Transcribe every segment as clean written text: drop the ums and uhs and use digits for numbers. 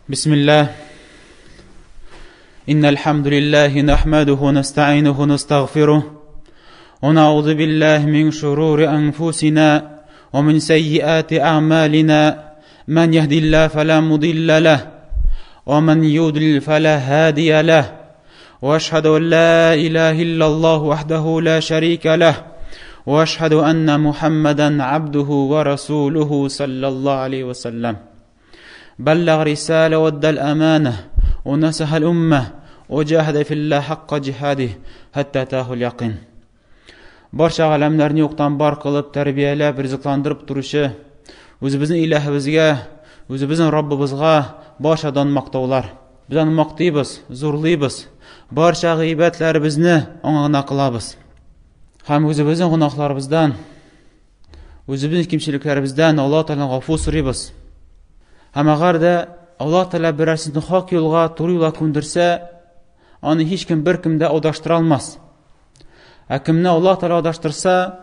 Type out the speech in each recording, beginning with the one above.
بسم الله إن الحمد لله نحمده ونستعينه ونستغفره ونعوذ بالله من شرور أنفسنا ومن سيئات أعمالنا من يهدي الله فلا مضل له ومن يضلل فلا هادي له وأشهد أن لا إله إلا الله وحده لا شريك له وأشهد أن محمدا عبده ورسوله صلى الله عليه وسلم بلغ رسالة ودى الأمانة ونصح الأمة وجاهد في الله حق جهاده حتى أتاه اليقين. Барча галәмнәрне юктан бар кылып, тәрбияләп, ризыкландырып торучы үзебезнең илаһыбызга, үзебезнең Раббыбызга барчадан мактаулар. Без аны мактыйбыз, зурлыйбыз. Барча гыйбатләребезне аңа гына кылабыз. Һәм үзебезнең гөнаһларыбыздан, үзебезнең кимчелекләребездән Аллаһ Тәгаләдән гафу сорыйбыз. Һәм әгәр дә Аллаһ Тәгалә берәрсен хак юлга, туры юлга күндерсә, аны һичкем беркем дә адаштыра алмас. Ә кемне Аллаһ Тәгалә адаштырса,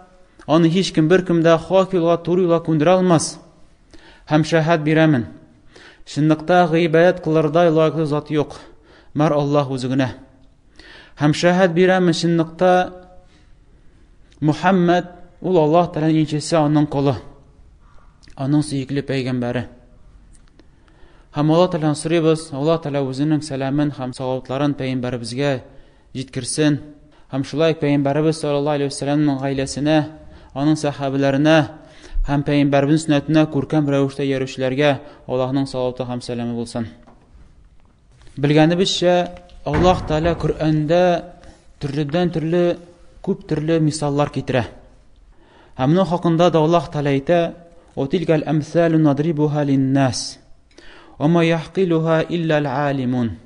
аны һичкем беркем дә хак юлга, туры юлга күндерә алмас. Һәм шәһәт бирәмен. Чынлыкта гыйбадәт кылырдай лаеклы зат юк. Бар Аллаһ үзе генә. Һәм шәһәт бирәмен чынлыкта Мухаммад ул Аллаһ Тәгаләнең илчесе, аның колы. Аның сөекле пәйгамбәре. Һәм Аллаһ Тәгаләдән сорыйбыз, Аллаһ Тәгалә үзенең сәламен һәм салаватларын пәйгамбәребезгә җиткерсен. Һәм шулай ук пәйгамбәребез саллаллаһу алейһи вәсәлләмнең гаиләсенә, аның сәхабәләренә һәм пәйгамбәребезнең сөннәтенә күркәм рәвештә иярүчеләргә Аллаһның салаваты һәм сәламе булсын. Белгәнебезчә, Аллаһ Тәгалә Коръәндә төрледән-төрле күп төрле мисаллар китерә. Һәм моның хакында да Аллаһ Тәгалә әйтә: "Ва тилкәл әмсалу надрибуха линнас, ва ма яхкилуха илля алимун."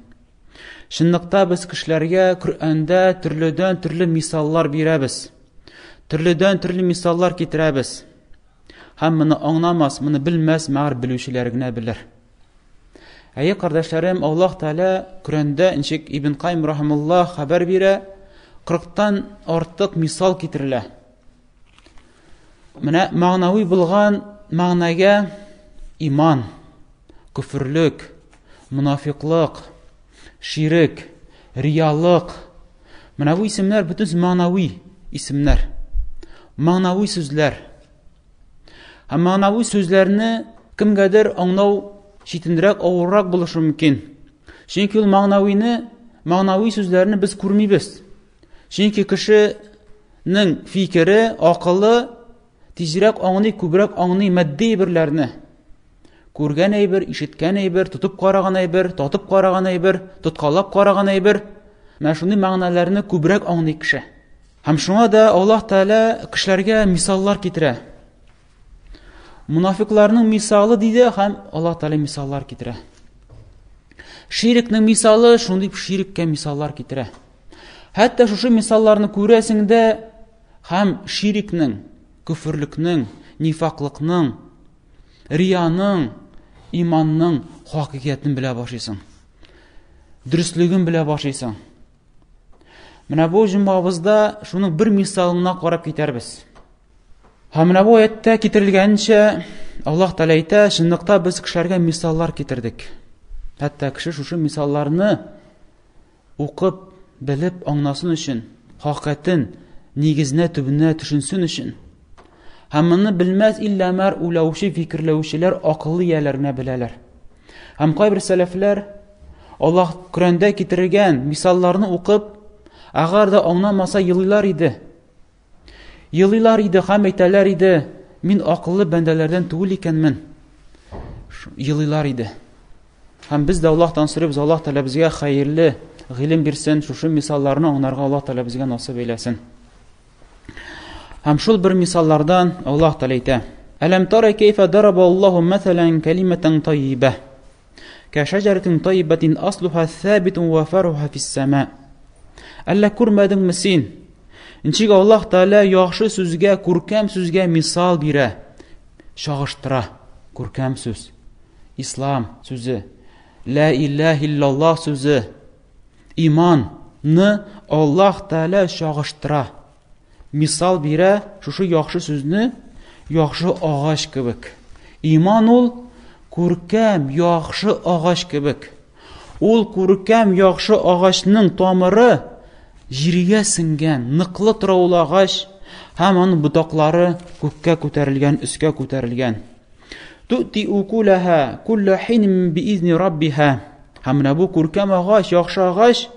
Чынлыкта без кешеләргә Коръәндә төрледән-төрле мисаллар бирәбез. Төрледән-төрле мисаллар китерәбез. Һәм моны аңламас, моны белмәс, мәгәр белүчеләр генә белер. Әйе, кардәшләрем, Аллаһ Тәгалә Коръәндә ничек Ибн Кайм рахимуллаһ хәбәр бирә, 40-тан артык мисал китерелә. Менә мәгънәви булган мәгънәгә иман, көферлек, мунафиклык, ширек, риялык. Менә бу исемнәр бөтен мәгънәви исемнәр. Мәгънәви сүзләр. Һәм мәгънәви сүзләрне кемгәдер аңлау читенрәк, авыррак булышы мөмкин. Чөнки ул мәгънәвине, мәгънәви сүзләрне без күрмибез. Чөнки кешенең фикере, акылы тизрәк аңлый, күбрәк аңлый матди әйберләрне. Күргән әйбер, ишеткән әйбер, тотып караган әйбер, татып караган әйбер, тоткалап караган әйбер. Менә шундый мәгънәләрне күбрәк аңлый кеше. Һәм шуңа да Аллаһ Тәгалә кешеләргә мисаллар китерә. Мунафикларның мисалы диде һәм Аллаһ Тәгалә мисаллар китерә. Ширкнең мисалы шундый ширккә мисаллар китерә. Хәтта шушы мисалларны күрәсең дә һәм ширкнең, көферлекнең, нифаклыкның, рияның, иманның хакыйкатен белә башлыйсың. Дөреслеген белә башлыйсың. Менә бу җомгабызда шуның бер мисалына карап китәрбез. Һәм менә бу аятьтә китерелгәнчә, Аллаһ Тәгалә әйтә, чынлыкта без кешеләргә мисаллар китердек. Хәтта кеше шушы мисалларны укып, белеп, аңласын өчен, хакыйкатен, нигезенә, төбенә төшенсен өчен. Һәм моны белмәс иллә мәр уйлаучы, фикерләүчеләр акыллы ияләр генә беләләр. Һәм кайбер сәләфләр Аллаһ Коръәндә китергән мисалларны укып, әгәр дә аңламаса елыйлар иде. Елыйлар иде һәм әйтәләр иде, мин акыллы бәндәләрдән түгел икәнмен. Елыйлар иде. Һәм без дә Аллаһтан сорыйбыз, Аллаһ Тәгалә безгә хәерле гыйлем бирсен, шушы мисалларны аңларга Аллаһ Тәгалә безгә насыйп әйләсен. Һәм шул бер мисаллардан Аллаһ Тәгалә әйтә: Әләм тара кәйфә дараба Аллаһу мәсәлән кәлимәтән таййибә. Кәшәҗәрәтин таййибәтин аслуха сабитун ва фаруха фис-сама. Әллә күрмәдеңме син? Ничек Аллаһ Тәгалә яхшы сүзгә, күркәм сүзгә мисал бирә, чагыштыра. Күркәм сүз. Ислам сүзе. Ла илаһ иллаллаһ сүзе. Иман ны Аллаһ Тәгалә чагыштыра. Мисал бирә шушы яхшы сүзне яхшы агач кебек. Иман ул күркәм, яхшы агач кебек. Ул күркәм, яхшы агачның тамыры җиргә сеңгән, ныклы тора ул агач, һәм аның ботаклары күккә күтәрелгән, өскә күтәрелгән. Түти укулаһа кулла хин биизни раббиха. Һәм менә бу күркәм агач, яхшы агач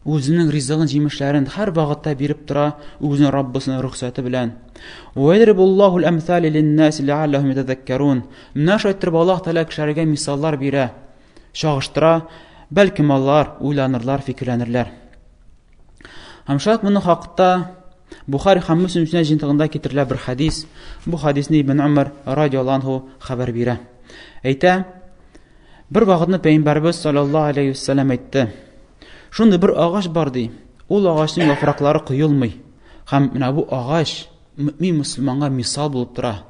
үзенең ризыгын, җимешләрен һәр вакытта биреп тора, үзенең Раббысының рөхсәте белән. Ва ядрибуллаху ал-амсали лин-наси ләалләһум ятазаккарун. Менә шулай итеп Аллаһ Тәгалә кешеләргә мисаллар бирә, чагыштыра, бәлкем алар уйланырлар, фикерләнерләр. Һәм шулай моның хакта Бухари һәм Мөслим сөннәт җыентыгында китерелә бер хадис. Бу хадисне Ибн Умар радиаллаһу анһу хәбәр бирә. Әйтә, бер вакытны Пәйгамбәрбез саллаллаһу алейхи вәсәлләм әйтте. Шундый бер агач бар ди. Ул агачның яфраклары коелмый. Һәм менә бу агач мөмин мөселманга мисал булып тора.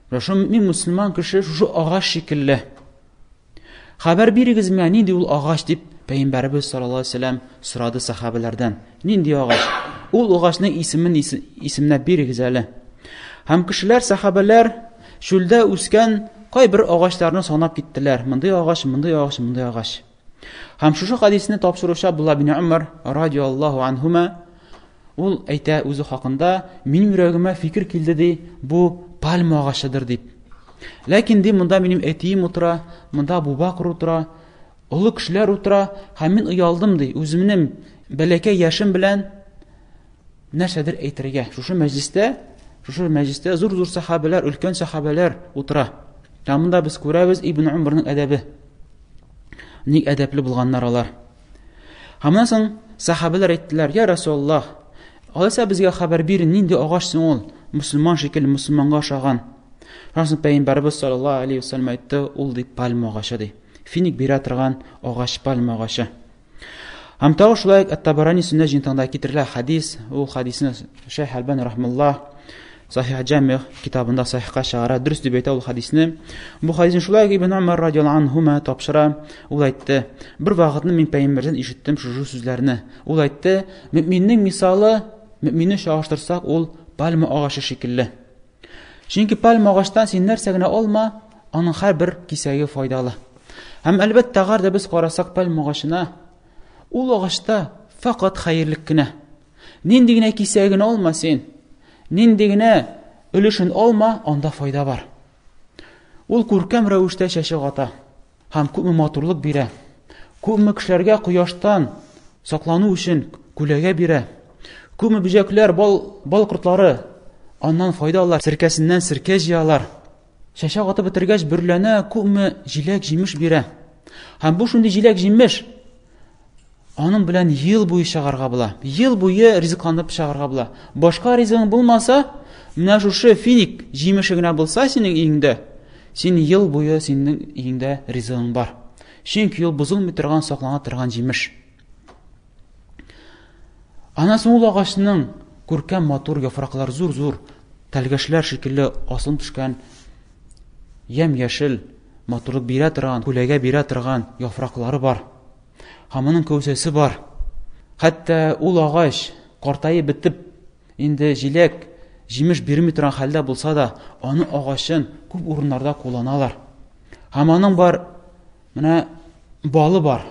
Менә шул мөмин мөселман кеше шушы агач шикелле. Хәбәр бирегез миңа, нинди ул агач дип Пәйгамбәребез саллаллаһу алейһи вәсәлләм сорады сахабәләрдән. Нинди агач? Ул агачның исемен исемләп бирегез әле. Һәм кешеләр, сахабәләр чүлдә үскән кайбер агачларны санап киттеләр. Мондый агач, мондый агач, мондый агач. Һәм шушы хадисне тапшыручы Абдулла бин Умар радиаллаһу анһума ул әйтә үзе хакында, минем йөрәгемә фикер килде ди, бу пальма агачыдыр дип. Ләкин ди, монда минем әтием утыра, монда Абу Бакр утыра, олы кешеләр утыра, һәм мин оялдым ди, үземнең бәләкәй яшем белән нәрсәдер әйтергә. Шушы мәҗлестә, шушы мәҗлестә зур-зур сахабәләр, өлкән сахабәләр утыра. Һәм монда без күрәбез Ибн Умарның әдәбе. Ник әдәпле булганнар алар. Һәм моннан соң сахабәләр әйттеләр, Я Расулаллаһ, алайса безгә хәбәр бир, нинди агач соң ул? Мөселман шикелле, мөселманга ошаган. Шуннан соң Пәйгамбәребез саллаллаһу алейһи вәсәлләм әйтте, ул ди пальма агачы ди. Финик бирә торган агач пальма агачы. Һәм тагы шулай ук Ат-Табарани сөннәт җыентыгында китерелә хадис, ул хадисне Шәйх Әлбани рахмаллаһ Сахих Җамигъ китабында сахихка чыгара, дөрес дип әйтә ул хадисне. Бу хадисне шулай ук Ибн Умар радиаллаһу анһума тапшыра. Ул әйтте: "Бер вакытны мин пәйгамбәрдән ишеттем шушы сүзләрне. Ул әйтте: Мөминнең мисалы, мөминне чагыштырсак, ул пальма агачы шикелле. Чөнки пальма агачтан син нәрсә генә алма, аның һәрбер кисәге файдалы. Һәм әлбәттә, әгәр дә без карасак пальма агачына, ул агачта фәкать хәерлек кенә. Нинди генә кисәген алма син, нинди генә өлешен алма, анда файда бар. Ул күркәм рәвештә чәчәк ата һәм күпме матурлык бирә. Күпме кешеләргә кояштан саклану өчен күләгә бирә. Күпме бөҗәкләр, бал, бал кортлары аннан файда алалар, серкәсеннән серкә җыялар. Чәчәк атып бетергәч, бөрләнә, күпме җиләк-җимеш бирә. Һәм бу шундый җиләк-җимеш, аның белән ел буе чыгарга була. Ел буе ризыкланып чыгарга була. Башка ризыгың булмаса, менә шушы финик җимеше генә булса синең өеңдә, син ел буе синең өеңдә ризыгың бар. Чөнки ул бозылмый торган, саклана торган җимеш. Аннан соң ул агачның күркәм матур яфраклар зур-зур тәлгәшләр шикелле асылынып төшкән ямь-яшел матурлык бирә торган, күләгә бирә торган яфраклары бар. Һәм аның кәүсәсе бар. Хәтта ул агач картаеп бетеп, инде җиләк, җимеш бирми торган хәлдә булса да, аны агачын күп урыннарда кулланалар. Һәм аның бар менә балы бар.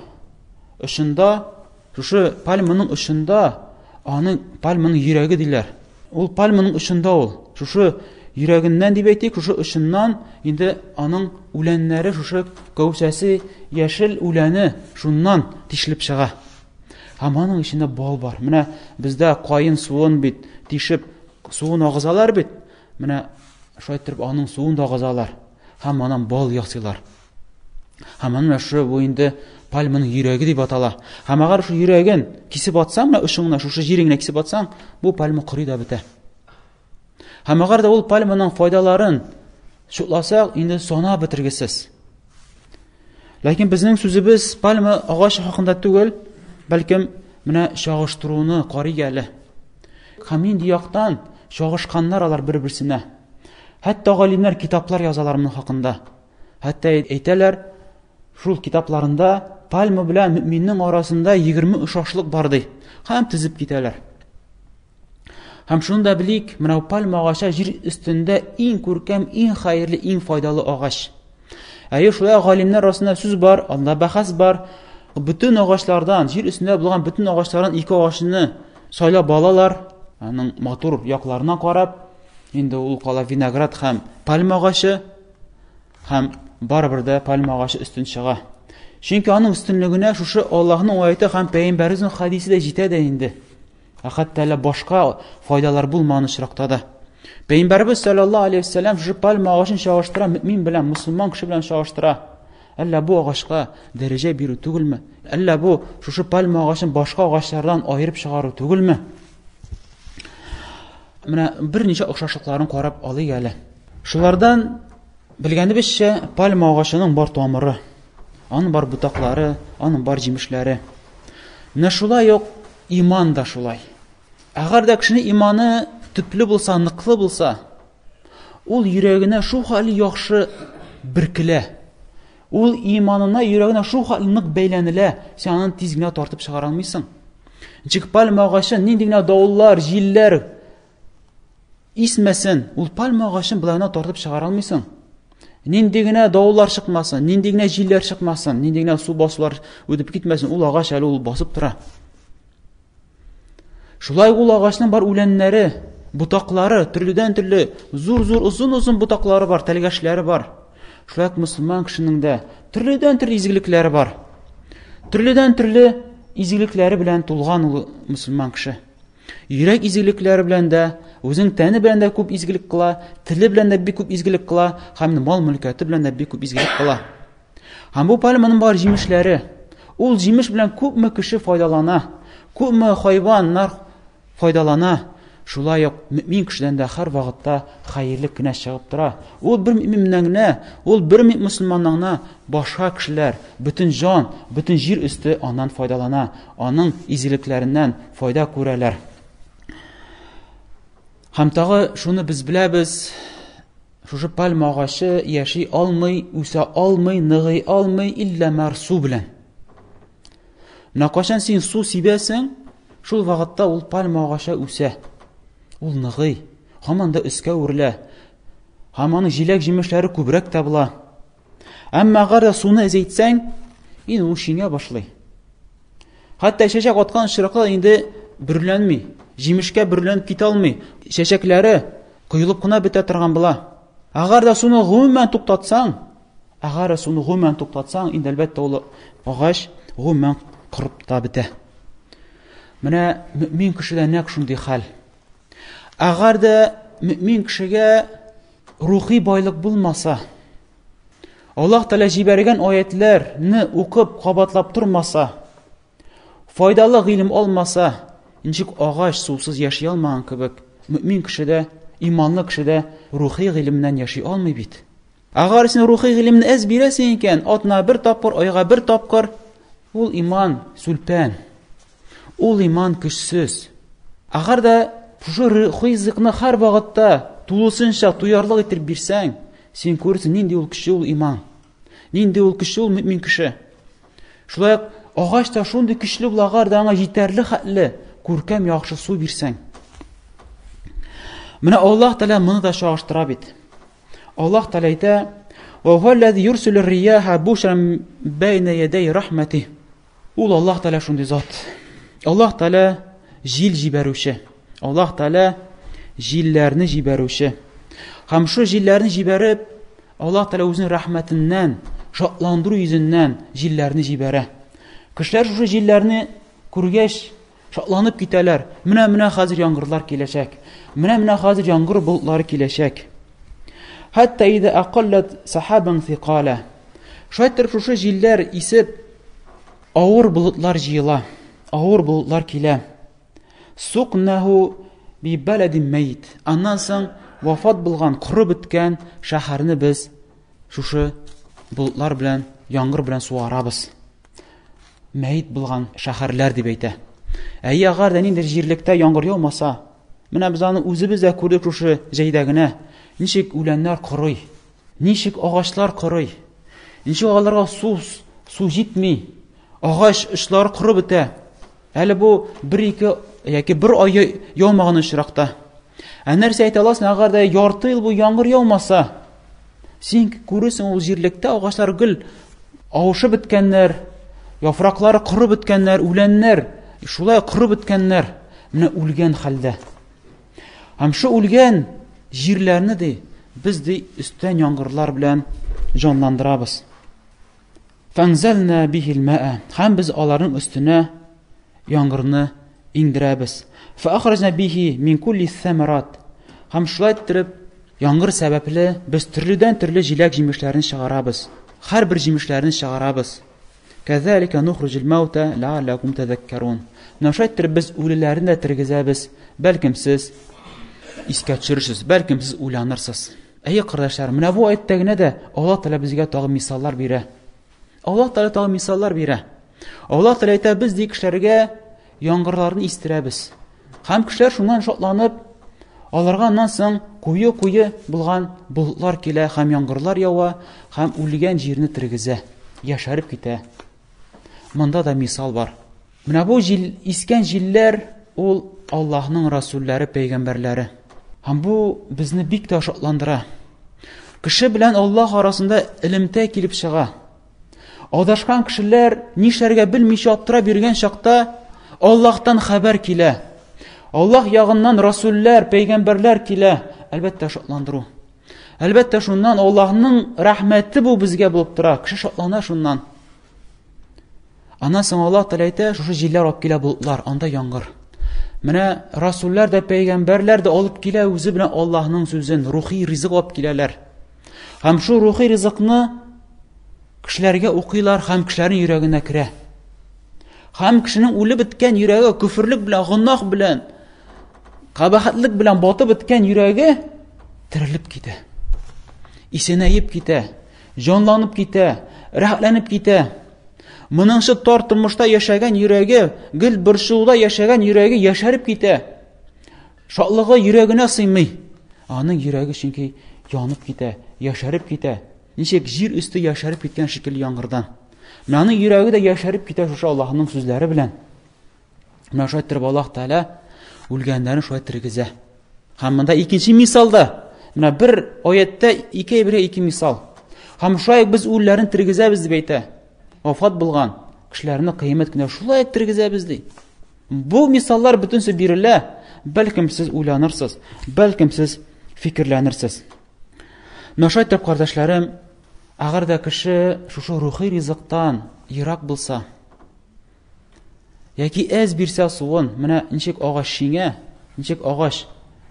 Очында, шушы пальманың очында, аның пальманың йөрәге диләр. Ул пальманың очында ул. Шушы йөрәгеннән дип әйтик, шушы очыннан инде аның үләннәре, шушы кәүсәсе, яшел үләне шуннан тишелеп чыга. Һәм аның эчендә бал бар. Менә бездә каен суын бит тишеп, суын агызалар бит. Менә шулай итеп аның суын да агызалар. Һәм аннан бал ясыйлар. Һәм аның шушы бу инде пальманың йөрәге дип атала. Һәм әгәр шул йөрәген кисеп атсаң, менә очыңны шушы җиреңне кисеп атсаң, бу пальма корый да бетә. Һәм әгәр дә ул пальманың файдаларын чутласак, инде санап бетергесез. Ләкин безнең сүзебез пальма агачы хакында түгел, бәлкем менә чагыштыруны карыйк әле. Һәм нинди яктан чагышканнар алар бер-берсенә. Хәтта галимнәр китаплар язалар моның хакында. Хәтта әйтәләр, шул китапларында пальма белән мөминнең арасында 20 ошашлык бар ди. Һәм тезеп китәләр. Һәм шуны да белик, менә пальма агачы җир өстендә иң күркәм, иң хәерле, иң файдалы агач. Әйе, шулай галимнәр арасында сүз бар, анда бәхәс бар. Бөтен агачлардан, җир өстендә булган бөтен агачлардан ике агачны сайлап алалар, аның матур якларына карап, инде ул кала виноград һәм пальма агачы, һәм барыбер дә пальма агачы өстен чыга. Чөнки аның өстенлегенә шушы Аллаһның аяты һәм пәйгамбәребезнең хәдисе дә җитә дә инде. Ә хәтта әле башка файдалар булмаган очракта да. Пәйгамбәребез саллаллаһу алейһи вәсәлләм шушы пальма агачын чагыштыра, мөмин белән, мусульман кеше белән чагыштыра. Әллә бу агачка дәрәҗә бирү түгелме? Әллә бу шушы пальма агачын башка агачлардан аерып чыгару түгелме? Менә берничә охшашлыкларын карап алыйк әле. Шулардан белгәнебезчә, пальма агачының бар тамыры, аның бар ботаклары, аның бар җимешләре. Менә шулай ук иман да шулай. Әгәр дә кешенең иманы төпле булса, ныклы булса, ул йөрәгенә шул хәл яхшы беркелә. Ул иманына, йөрәгенә шул хәл нык бәйләнелә, син аны тиз генә тартып чыгара алмыйсың. Ничек пальма агачы нинди генә давыллар, җилләр исмәсен, ул пальма агачын болай гына тартып чыгара алмыйсың. Нинди генә давыллар чыкмасын, нинди генә җилләр чыкмасын, нинди генә су басулар үтеп китмәсен, ул агач әле ул басып тора. Шулай ул агачның бар үләннәре, ботаклары, төрледән-төрле, зур-зур, озын-озын ботаклары бар, тәлгәшләре бар. Шулай ук мөселман кешенең дә төрледән-төрле изгелекләре бар. Төрледән-төрле изгелекләре белән тулган ул мөселман кеше. Йөрәк изгелекләре белән дә, үзенең тәне белән дә күп изгелек кыла, теле белән дә бик күп изгелек кыла, һәм мал-мөлкәте белән дә бик күп изгелек кыла. Һәм бу пальманың бар җимешләре. Ул җимеш белән күпме кеше файдалана, күпме хайваннар файдалана. Шулай ук мөмин кешедән дә һәр вакытта хәерлек кенә чыгып тора. Ул бер мөминнән генә, ул бер мөселманнан гына башка кешеләр, бөтен җан, бөтен җир өсте аннан файдалана, аның изгелекләреннән файда күрәләр. Һәм тагы шуны без беләбез, Шушы пальма агачы яши алмый, үсә алмый, ныгый алмый иллә мәр су белән. Менә кайчан син су сибәсең, шул вакытта ул пальма агачы үсә. Ул ныгый, һаман да өскә үрелә. Һәм аның җиләк-җимешләре күбрәк тә була. Әмма әгәр дә суны әзәйтсәң, инде ул шиңә башлый. Хәтта чәчәк аткан очракта инде бөрләнми, җимешкә бөрләнеп китә алмый. Чәчәкләре коелып кына бетә торган була. Әгәр дә суны гомумән туктатсаң, әгәр дә суны гомумән туктатсаң, инде әлбәттә ул агач гомумән корып та бетә. Менә мөмин кешедә нәкъ шундый хәл. Әгәр дә мөмин кешегә рухи байлык булмаса, Аллаһ Тәгалә җибәргән аятләрне укып, кабатлап тормаса, файдалы гыйлем алмаса, ничек агач сусыз яши алмаган кебек, мөмин кеше дә, иманлы кеше дә рухи гыйлемнән яши алмый бит. Әгәр син рухи гыйлемне әз бирәсең икән, атна бер тапкыр, айга бер тапкыр, ул иман сүлпән. Ул иман көчсез. Әгәр дә шушы рухи ризыкны һәр вакытта тулысынча туярлык итеп бирсәң, син күрерсең, нинди ул көчле ул иман. Нинди ул көчле ул мөмин кеше. Шулай ук агач та шундый көчле була, әгәр дә аңа җитәрлек хәтле күркәм яхшы су бирсәң. Менә Аллаһ Тәгалә моны да чагыштыра бит. Аллаһ Тәгалә әйтә: "Ва хуаллази юрсилу рияха бушран байна ядай рахмати". Ул Аллаһ Тәгалә шундый зат. Аллаһ Тәгалә җил җибәрүче. Аллаһ Тәгалә җилләрне җибәрүче. Һәм шул җилләрне җибәреп, Аллаһ Тәгалә үзенең рәхмәтеннән, шатландыру йөзеннән җилләрне җибәрә. Кешеләр шушы җилләрне күргәч, шатланып китәләр. Менә-менә хәзер яңгырлар киләчәк. Менә-менә хәзер яңгыр болытлары киләчәк. Хәтта иде акаллат сахабан сикала. Шулай итеп шушы җилләр исеп авыр болытлар җыела, авыр болытлар килә. Сукнаху би баладин мәйт. Аннан соң вафат булган, коры беткән шәһәрне без шушы болытлар белән, яңгыр белән суарабыз. Мәйт булган шәһәрләр дип әйтә. Әйе, әгәр дә ниндидер җирлектә яңгыр яумаса, менә без аны үзебез дә күрдек шушы җәйдә генә, ничек үләннәр корый, ничек агачлар корый, ничек аларга су, су җитми, агач очлары корып бетә. Әле бу бер-ике яки бер ай яумаган очракта. Ә нәрсә әйтә аласың, әгәр дә ярты ел бу яңгыр яумаса, Син күрерсең, ул җирлектә агачлар гел авышып беткәннәр, яфраклары корып беткәннәр, үләннәр шулай корып беткәннәр, менә үлгән хәлдә. Һәм шу үлгән җирләрне ди, без ди өстән яңгырлар белән җанландырабыз. Фәнзәлнә бихил мәә. Һәм без аларның өстенә яңгырны иңдерәбез. Фәахраҗна бихи мин кулли сәмәрат. Һәм шулай иттереп, яңгыр сәбәпле без төрледән-төрле җиләк-җимешләрне чыгарабыз. Һәрбер җимешләрне чыгарабыз. Кәзәликә нухриҗул мәүтә ләалләкум тәзәккәрун. Менә шулай иттереп без үлеләрне дә тергезәбез. Бәлкем сез искә төшерерсез, бәлкем сез уйланырсыз. Әйе, кардәшләр, менә бу аятьтә генә дә Аллаһ Тәгалә безгә тагы мисаллар бирә. Аллаһ Тәгалә тагы мисаллар бирә. Аллаһ Тәгалә әйтә, без ди кешеләргә яңгырларны истерәбез. Һәм кешеләр шуннан шатланып, аларга аннан соң куе-куе булган болытлар килә һәм яңгырлар ява һәм үлгән җирне тергезә, яшәреп китә. Монда да мисал бар. Менә бу җил, искән җилләр ул Аллаһның расулләре, пәйгамбәрләре. Һәм бу безне бик тә шатландыра. Кеше белән Аллаһ арасында элемтә килеп чыга. Адашкан кешеләр нишләргә белмичә аптырап йөргән чакта Аллаһтан хәбәр килә. Аллаһ ягыннан расулләр, пәйгамбәрләр килә. Әлбәттә, шатландыру. Әлбәттә, шуннан Аллаһның рәхмәте бу безгә булып тора. Кеше шатлана шуннан. Аннан соң Аллаһ Тәгалә әйтә, шушы җилләр алып килә болытлар, анда яңгыр. Менә расуллар да, пәйгамбәрләр дә алып килә үзе белән Аллаһның сүзен, рухи ризык алып киләләр. Һәм шул рухи ризыкны кешеләргә укыйлар һәм кешеләрнең йөрәгенә керә. Һәм кешенең үлеп беткән йөрәге көферлек белән, гөнаһ белән, кабахәтлек белән батып беткән йөрәге терелеп китә. Исәнәеп китә, җанланып китә, рәхәтләнеп китә. Моныңчы тар тормышта яшәгән йөрәге, гел борчылуда яшәгән йөрәге яшәреп китә. Шатлыгы йөрәгенә сыймый. Аның йөрәге чөнки янып китә, яшәреп китә. Ничек җир өсте яшәреп киткән шикелле яңгырдан. Менә аның йөрәге дә яшәреп китә шушы Аллаһның сүзләре белән. Менә шулай иттереп Аллаһ Тәгалә үлгәннәрне шулай тергезә. Һәм монда икенче мисалда, менә бер аятта ике әйбергә ике мисал. Һәм шулай без үлеләрне тергезәбез дип әйтә. Вафат булган кешеләрне кыямәт көнендә шулай тергезәбез ди. Бу мисаллар бөтенесе бирелә, бәлкем сез уйланырсыз, бәлкем сез фикерләнерсез. Менә шулай итеп, кардәшләрем, әгәр дә кеше шушы рухи ризыктан ерак булса, Яки әз бирсә суын, менә ничек агач шиңә, ничек агач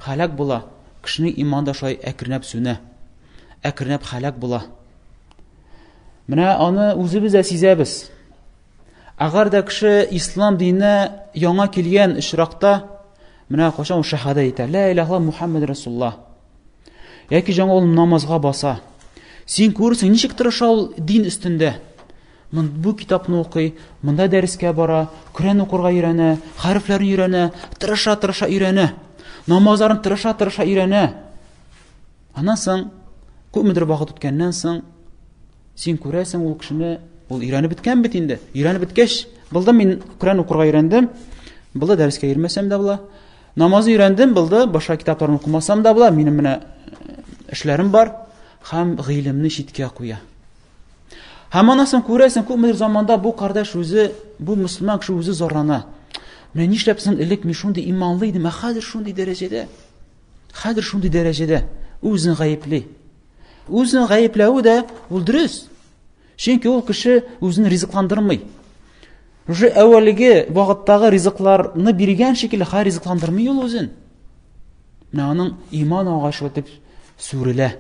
һәлак була, кешенең иманы да шулай әкренләп сүнә, әкренләп һәлак була. Менә аны үзебез дә сизәбез. Әгәр дә кеше ислам диненә яңа килгән очракта, менә кайчан ул шәһадә әйтә, ла илаһа Мухаммад Расулуллаһ. Яки жаңа ул намазга баса. Син күрсең, ничек тырыша ул дин өстендә. Бу китапны укый, монда дәрескә бара, Коръән укырга өйрәнә, хәрефләрне өйрәнә, тырыша-тырыша өйрәнә. Намазларын тырыша-тырыша өйрәнә. Аннан соң күпмедер вакыт үткәннән соң син күрәсең ул кешене, ул өйрәнеп беткән бит инде. Өйрәнеп беткәч, булды мин Коръән укырга өйрәндем, булды дәрескә йөрмәсәм дә була. Намаз өйрәндем, булды, башка китапларны укымасам да була, минем менә эшләрем бар һәм гыйлемне читкә куя. Һәм аннан соң күрәсең, күпмедер заманда бу кардәш үзе, бу мөселман кеше үзе зарлана. Менә нишләп соң элек мин шундый иманлы идем, ә хәзер шундый дәрәҗәдә. Хәзер шундый дәрәҗәдә. Үзен гаепли. Үзен гаепләве дә ул дөрес. Чөнки ул кеше үзен ризыкландырмый. Уже әүвәлге вакыттагы ризыкларны биргән шикелле хәзер ризыкландырмый ул үзен. Менә аның иман агачы дип сүрелә,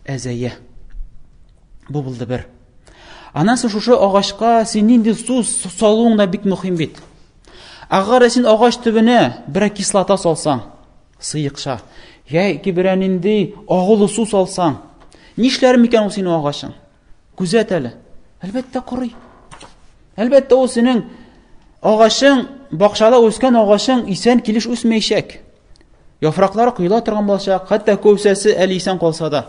әзәя. Бу булды бер. Аннан соң шушы агачка син нинди су салуың да бик мөһим бит. Әгәр син агач төбенә берәр кислота салсаң, сыекча, яки берәр нинди агулы су салсаң, нишләр микән ул синең агачың? Күзәт әле. Әлбәттә, корый. Әлбәттә, ул синең агачың, бакчада үскән агачың исән килеш үсмәячәк. Яфраклары коела торган булачак, хәтта кәүсәсе әле исән калса да.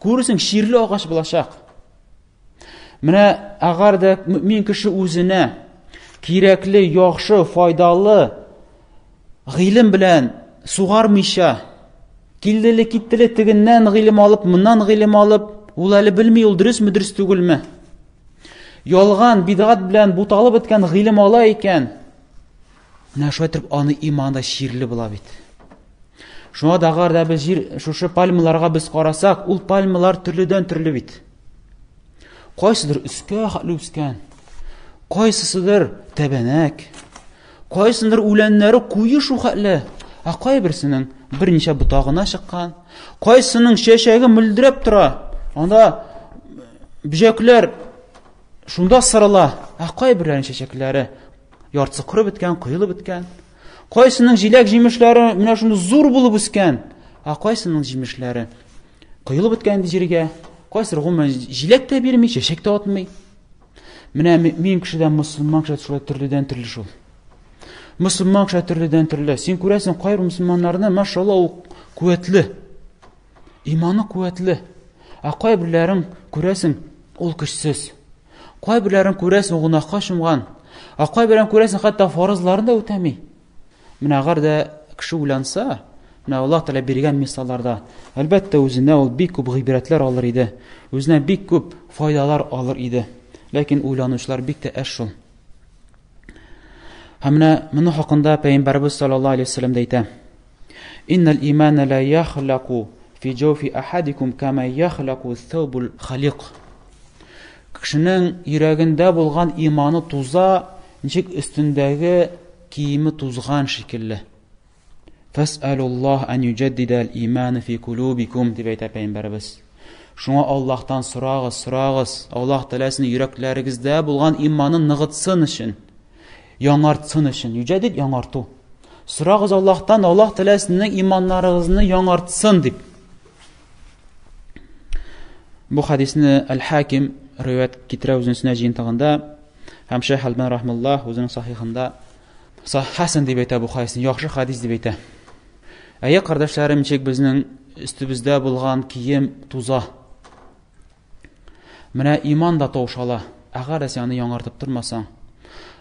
Күрерсең, чирле агач булачак. Менә әгәр дә мөмин кеше үзенә кирәкле, яхшы, файдалы гыйлем белән сугармыйча, Килделе киттеле тегеннән гыйлем алып, моннан гыйлем алып, ул әле белми, ул дөресме, дөрес түгелме. Ялган, бидгать белән буталып беткән гыйлем ала икән, менә шулай итеп аны иманы да чирле була бит. Шуңа да әгәр дә без җир шушы пальмаларга без карасак, ул пальмалар төрледән төрле бит. Кайсыдыр өскә хәтле үскән, кайсысыдыр тәбәнәк, кайсындыр үләннәре куе шул хәтле, ә кайберсенең берничә ботагына чыккан, кайсының чәчәге мөлдерәп тора, анда бөҗәкләр шунда сырыла, ә кайберләренең чәчәкләре яртысы корып беткән, коелып беткән. Кайсының җиләк җимешләре менә шундый зур булып үскән, ә кайсының җимешләре коелып беткән инде җиргә. Кайсысы гомумән җиләк тә бирми, чәчәк тә атмый. Менә мин кешедән мөселман кеше шулай төрледән төрле шул. Мөселман кеше төрледән төрле. Син күрәсең, кайбер мөселманнарны, машалла, ул куәтле. Иманы куәтле. Ә кайберләрен күрәсең, ул көчсез. Кайберләрен күрәсең, гөнаһка чумган. Ә кайберләрен күрәсең, хәтта фарызларын да үтәми. Менә әгәр дә кеше уйланса, менә Аллаһ Тәгалә биргән мисалларда, әлбәттә, үзенә ул бик күп гыйбрәтләр алыр иде, үзенә бик күп файдалар алыр иде. Ләкин уйланучылар бик тә әз шул. Һәм менә моны хакында Пәйгамбәрбез саллаллаһу алейһи вәсәлләм дә әйтә. Иннал имана ла яхлаку фи җawфи ахадикум кама яхлаку thawbul халик. Кешенең йөрәгендә булган иманы туза, ничек өстендәге киеме тузган шикелле. Фәсәлуллаһ ан юҗаддида ал-иман фи кулубикум дип әйтә пәйгамбәребез. Шуңа Аллаһтан сорагыз, сорагыз, Аллаһ Тәгалә сезнең йөрәкләрегездә булган иманын ныгытсын өчен. Яңартсын өчен. Юҗәдид яңарту. Сорагыз Аллаһтан, Аллаһ Тәгалә сезнең иманнарыгызны яңартсын дип. Бу хадисне Әл-Хаким риваять китерә үзенең сөннәт җыентыгында һәм Шәйх Әлбан рахмаллаһ үзенең сахихында хәсән дип әйтә бу хадисне, яхшы хадис дип әйтә. Әйе, кардәшләрем, ничек безнең өстебездә булган кием туза. Менә иман да таушала. Әгәр дә син аны яңартып тормасаң,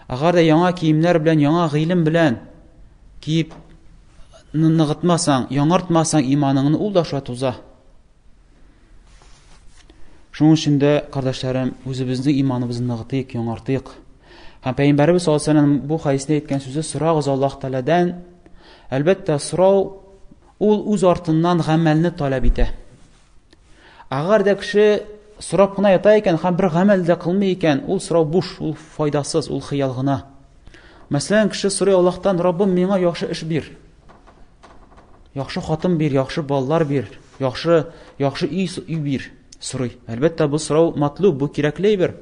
әгәр дә яңа киемнәр белән, яңа гыйлем белән киеп ныгытмасаң, яңартмасаң иманыңны, ул да шулай туза. Шуның өчен дә, кардәшләрем, үзебезнең иманыбызны ныгытыйк, яңартыйк. Һәм Пәйгамбәребез саллаллаһу алейһи вәсәлләм бу хәдистә әйткән сүзе сорагыз Аллаһ Тәгаләдән. Әлбәттә, сорау ул үз артыннан гамәлне таләп итә. Әгәр дә кеше сорап кына ята икән һәм бер гамәл дә кылмый икән, ул сорау буш, ул файдасыз, ул хыял гына. Мәсәлән, кеше сорый Аллаһтан, Раббым, миңа яхшы эш бир. Яхшы хатын бир, яхшы балалар бир, яхшы, яхшы өй, өй бир, сорый. Әлбәттә, бу сорау матлуб, бу кирәкле әйбер.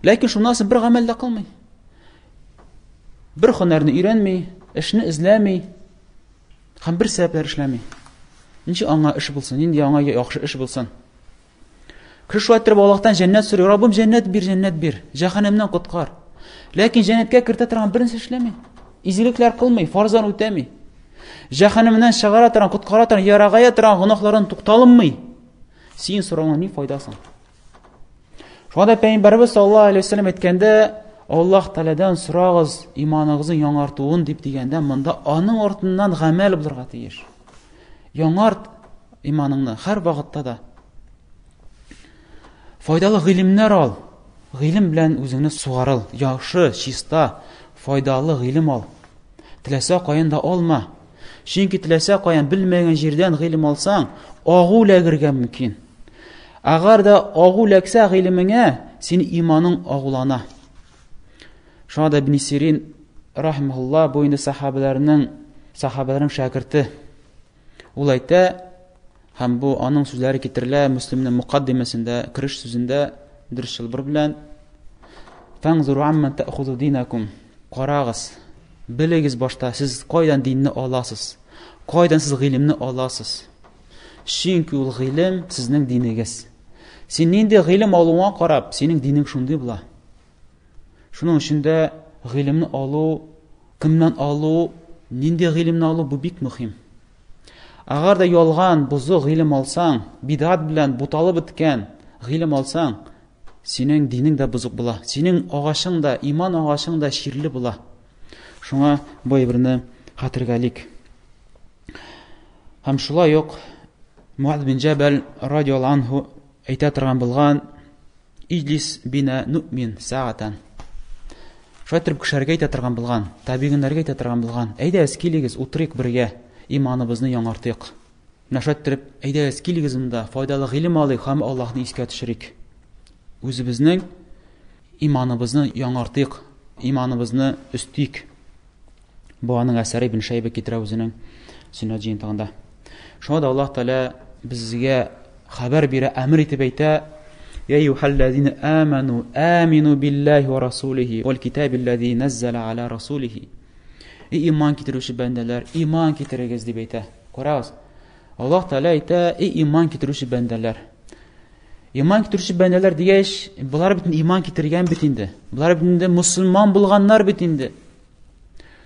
Ләкин шуннан соң бер гамәл дә кылмый. Бер һөнәрне өйрәнми, эшне эзләми һәм бер сәбәпләр эшләми. Ничек аңа эш булсын, нинди аңа яхшы эш булсын? Кеше шулай иттереп Аллаһтан җәннәт сорый, Раббым, җәннәт бир, җәннәт бир, җәһәннәмнән коткар. Ләкин җәннәткә кертә торган бернәрсә эшләми. Изгелекләр кылмый, фарзларын үтәми. Җәһәннәмнән чыгара торган, коткара торган, ярагая торган гөнаһлардан тукталынмый. Син сорауың ни файдасы? Шуңа да Пәйгамбәрбез саллаллаһу алейһи вәсәлләм әйткәндә, Аллаһ Тәгаләдән сорагыз иманыгызны яңартуын дип дигәндә, монда аның артыннан гамәл булырга тиеш. Яңарт иманыңны һәр вакытта да. Файдалы гыйлемнәр ал. Гыйлем белән үзеңне сугарыл. Яхшы, чиста, файдалы гыйлем ал. Теләсә каян да алма. Чөнки теләсә каян белмәгән җирдән гыйлем алсаң, агу ләгергә мөмкин. Әгәр дә агу ләксә гыйлемеңә, син иманың агулана. Шуңа да Ибн Сирин рахимахулла бу инде сахабаларның сахабаларның шәкерте. Ул әйтә, һәм бу аның сүзләре китерелә Мөслимнең мукаддимәсендә, кереш сүзендә дөрес чылбыр белән Фаңзуру амман та'хузу динакум. Карагыз, белегез башта, сез кайдан динне аласыз? Кайдан сез гыйлемне аласыз? Чөнки ул гыйлем сезнең динегез. Син нинди гыйлем алуыңа карап, синең динең шундый була. Шуның өчен дә гыйлемне алу, кемнән алу, нинди гыйлемне алу бу бик мөһим. Әгәр дә ялган, бозык гыйлем алсаң, бидгать белән буталып беткән гыйлем алсаң, синең динең дә бозык була. Синең агачың да, иман агачың да чирле була. Шуңа бу әйберне хәтергә алик. Һәм шулай ук Муад бин Җәбәл радиаллаһу анһу әйтә торган булган, Иҗлис бина нуъмин сәгатән. Шулай итеп кешеләргә әйтә торган булган, табигыннарга әйтә торган булган. Әйдәгез, килегез, утырыйк бергә, иманыбызны яңартыйк. Менә шулай итеп, әйдәгез, килегез монда, файдалы гыйлем алыйк һәм Аллаһны искә төшерик. Үзебезнең иманыбызны яңартыйк, иманыбызны өстик. Бу аның әсәре Ибн Шәйбә китерә үзенең Сөннәт җыентыгында. Шуңа да Аллаһ Тәгалә безгә хәбәр бирә, әмер итеп әйтә: Я әйюһәлләзина аману амину биллаһи ва расулихи вал китабилләзи наззала аля расулихи. Эй иман китерүче бәндәләр, иман китерегез дип әйтә. Карагыз. Аллаһ Тәгалә әйтә: Эй иман китерүче бәндәләр. Иман китерүче бәндәләр дигәч, болар бит иман китергән бит инде. Болар бит инде мусульман булганнар бит инде.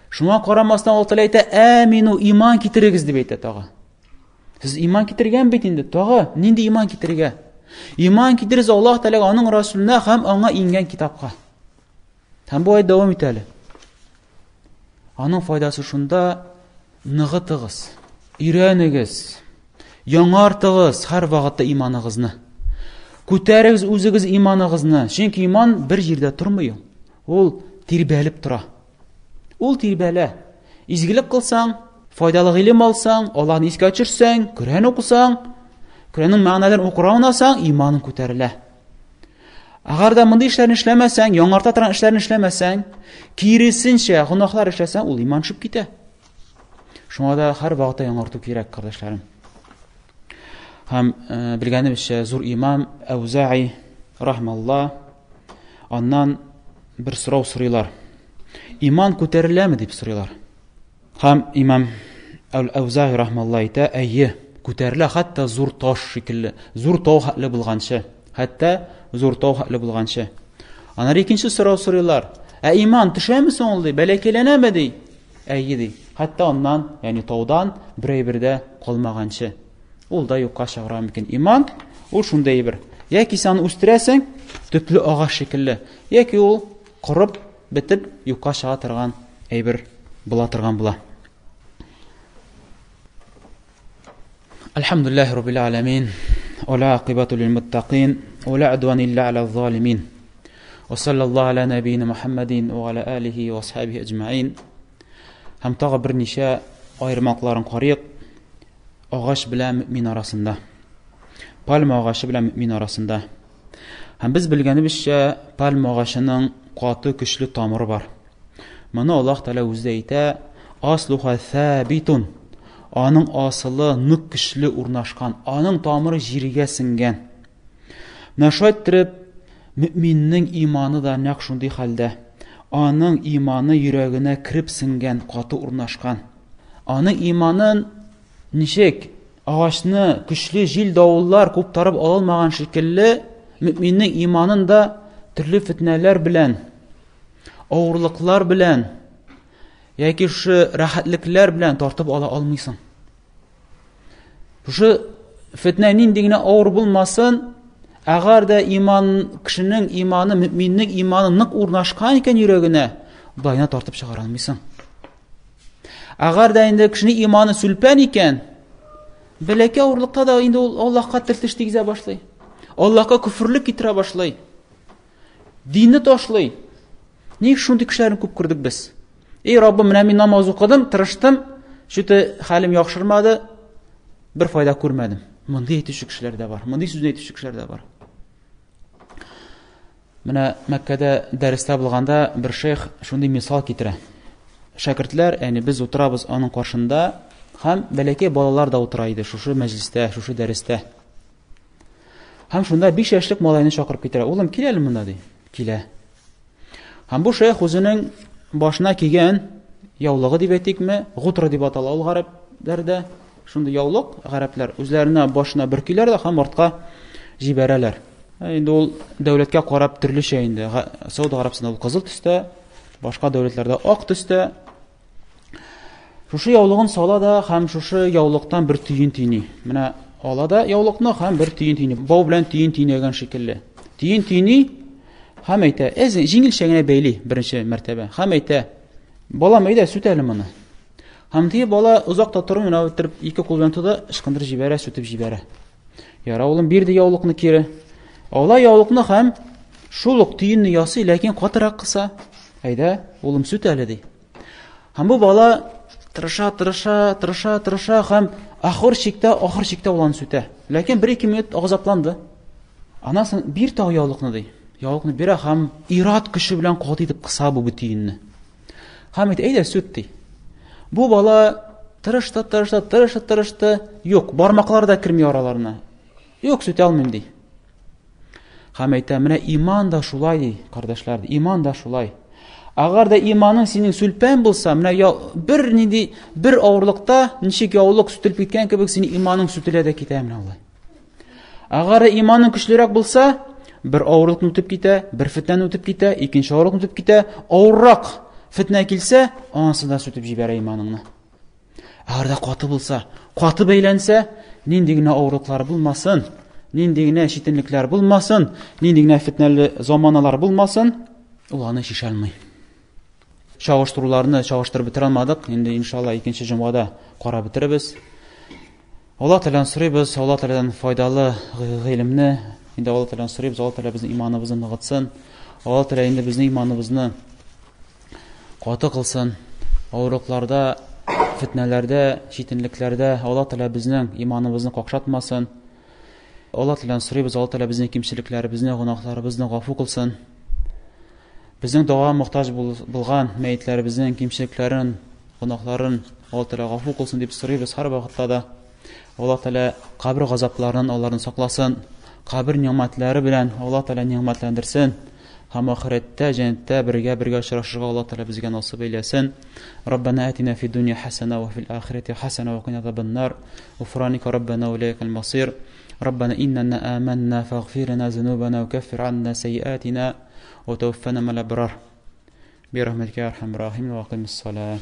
Шуңа карамастан Аллаһ Тәгалә әйтә, "Әмину, иман китерегез" дип әйтә тагы. Сез иман китергән бит инде, тагы нинди иман китерергә? Иман китерегез Аллаһ Тәгаләгә, аның Расулына һәм аңа иңгән китапка. Һәм бу аят дәвам итә әле. Аның файдасы шунда, ныгытыгыз, өйрәнегез, яңартыгыз һәр вакытта иманыгызны. Күтәрегез үзегез иманыгызны, чөнки иман бер җирдә тормый ул. Ул тирбәлеп тора. Ул тирбәлә. Изгелек кылсаң, файдалы гыйлем алсаң, Аллаһны искә төшерсәң, Коръән укысаң, Коръәннең мәгънәләрен укырга уйнасаң, иманың күтәрелә. Әгәр дә мондый эшләрне эшләмәсәң, яңарта торган эшләрне эшләмәсәң, киресенчә, гөнаһлар эшләсәң, ул иман төшеп китә. Шуңа да һәр вакытта яңарту кирәк, кардәшләрем. Һәм э, белгәнебезчә, зур имам Әүзаи рахмалла аннан бер сорау сорыйлар. Иман күтәреләме дип сорыйлар. Һәм имам Әл-Әүзаи рахмалла әйтә, әйе, күтәрелә хәтта зур таш шикелле, зур тау хәтле булганчы, хәтта зур тау хәтле булганчы. Аннары икенче сорау сорыйлар. Ә иман төшәме соң ул ди, бәләкәйләнәме ди? Әйе ди. Хәтта аннан, ягъни таудан бер әйбер дә калмаганчы. Ул да юкка чыгарга мөмкин. Иман ул шундый әйбер. Яки син аны үстерәсең, төпле агач шикелле, яки ул корып бетеп юкка чыга торган әйбер була торган була. Әлхәмдүлилләһи раббил аламин. Ва ла акибату лил муттакин, ва ла удван илля аля залимин. Ва саллаллаху аля набийна Мухаммадин ва аля алихи ва асхабихи аҗмаин. Һәм тагы берничә аермакларын карыйк. Агач белән мөмин арасында. Пальма агачы белән мөмин арасында. Һәм без белгәнебезчә, пальма агачының каты көчле тамыры бар. Моны Аллаһ Тәгалә үзе әйтә, Аслуха сабитун. Аның асылы нык көчле урнашкан, аның тамыры җиргә сеңгән. Менә шулай иттереп, мөминнең иманы да нәкъ шундый хәлдә. Аның иманы йөрәгенә кереп сеңгән, каты урнашкан. Аның иманын ничек агачны көчле җил-давыллар куптарып ала алмаган шикелле, мөминнең иманын да төрле фетнәләр белән, авырлыклар белән яки шушы рәхәтлекләр белән тартып ала алмыйсың. Шушы фетнә нинди генә авыр булмасын, әгәр дә иман кешенең иманы, мөминнең иманы нык урнашкан икән йөрәгенә, болайна тартып чыгара алмыйсың. Әгәр дә инде кешенең иманы сүлпән икән, бәләкәй авырлыкта да инде ул Аллаһка тел-теш тигезә башлый. Аллаһка күферлек китерә башлый. Динне ташлый. Ник шундый кешеләрне күп күрдек без? Эй, Раббым, менә мин намаз укыдым, тырыштым, чүте хәлем яхшырмады, бер файда күрмәдем. Мондый әйтүче кешеләр дә бар, мондый сүзне әйтүче кешеләр дә бар. Менә Мәккәдә дәрестә булганда бер шейх шундый мисал китерә. Шәкертләр, ягъни без утырабыз аның каршында һәм бәләкәй балалар да утыра иде шушы мәҗлестә, шушы дәрестә. Һәм шунда 5 яшьлек малайны чакырып китерә. Улым, кил әле монда, ди. Килә. Һәм бу шәех үзенең башына кигән яулыгы дип әйтикме, гутра дип атала ул гарәпләрдә. Шундый яулык гарәпләр үзләренә башына бөркиләр дә һәм артка җибәрәләр. Ә инде ул дәүләткә карап төрлечә инде. Сауд Гарәбстанда ул кызыл төстә, башка дәүләтләрдә ак төстә. Шушы яулыгын сала да һәм шушы яулыктан бер төен төйни. Менә ала да яулыкны һәм бер төен төйни. Бау белән төен төйнәгән шикелле. Төен төйни һәм әйтә, әз җиңелчә генә бәйли беренче мәртәбә. Һәм әйтә, балам, әйдә, сүт әле моны. Һәм теге бала озак та тормый, менә иттереп ике кул белән тота, ычкындырып җибәрә, сүтеп җибәрә. Яра, улым, бирде яулыкны кире. Ала яулыкны һәм шул ук төенне ясый, ләкин катырак кыса. Әйдә, улым, сүт әле, ди. Һәм бу бала тырыша, тырыша, тырыша, тырыша һәм ахыр чиктә, ахыр чиктә ул аны сүтә. Ләкин бер-ике минут газапланды. Аннан соң бир тагы яулыкны, ди. Яулыкны бирә һәм ират көче белән каты итеп кыса бу төенне. Һәм әйтә, әйдә сүт, ди. Бу бала тырышты, тырышты, тырышты, тырышты. Юк, бармаклары да керми араларына. Юк, сүтә алмыйм, ди. Һәм әйтә, менә иман да шулай, ди, кардәшләр, иман да шулай. Әгәр дә иманың синең сүлпән булса, менә я, бер нинди бер авырлыкта ничек яулык сүтелеп киткән кебек, синең иманың сүтелә дә китә менә алай. Әгәр дә иманың көчлерәк булса, бер авырлыкны үтеп китә, бер фетнәне үтеп китә, икенче авырлыкны үтеп китә, авыррак фетнә килсә, анысы да сүтеп җибәрә иманыңны. Әгәр дә каты булса, каты бәйләнсә, нинди генә авырлыклар булмасын, нинди генә читенлекләр булмасын, нинди генә фетнәле заманалар булмасын, ул аны чишә алмый. Чагыштыруларны чагыштырып бетерә алмадык. Инде иншалла икенче җомгада карап бетерербез. Алла Тәгаләдән сорыйбыз, Алла Тәгаләдән файдалы гыйлемне, инде Алла Тәгаләдән сорыйбыз, Алла Тәгалә безнең иманыбызны ныгытсын. Алла Тәгалә инде безнең иманыбызны каты кылсын. Авырлыкларда, фетнәләрдә, читенлекләрдә Алла Тәгалә безнең иманыбызны какшатмасын. Алла Тәгаләдән сорыйбыз, Алла Тәгалә безнең кимчелекләребезне, гөнаһларыбызны гафу кылсын. Безнең дога мохтаҗ булган мәетләребезнең кимчелекләрен, гөнаһларын Алла Тәгалә гафу кылсын дип сорыйбыз һәр вакытта да. Алла Тәгалә кабер газапларыннан аларны сакласын, кабер нигъмәтләре белән Алла Тәгалә нигъмәтләндерсен һәм ахирәттә җәннәттә бергә-бергә очрашырга Алла Тәгалә безгә насыйп әйләсен. Раббана атина фид дунья хасана ва фил ахирати хасана ва кина азабаннар. Гуфраника раббана ва иләйкал масир. Раббана иннана аманна фагфир лана зунубана ва каффир анна сайyiатина ва тавффана мал абрар. Бирахматика я архамар рахимин ва акимис салах.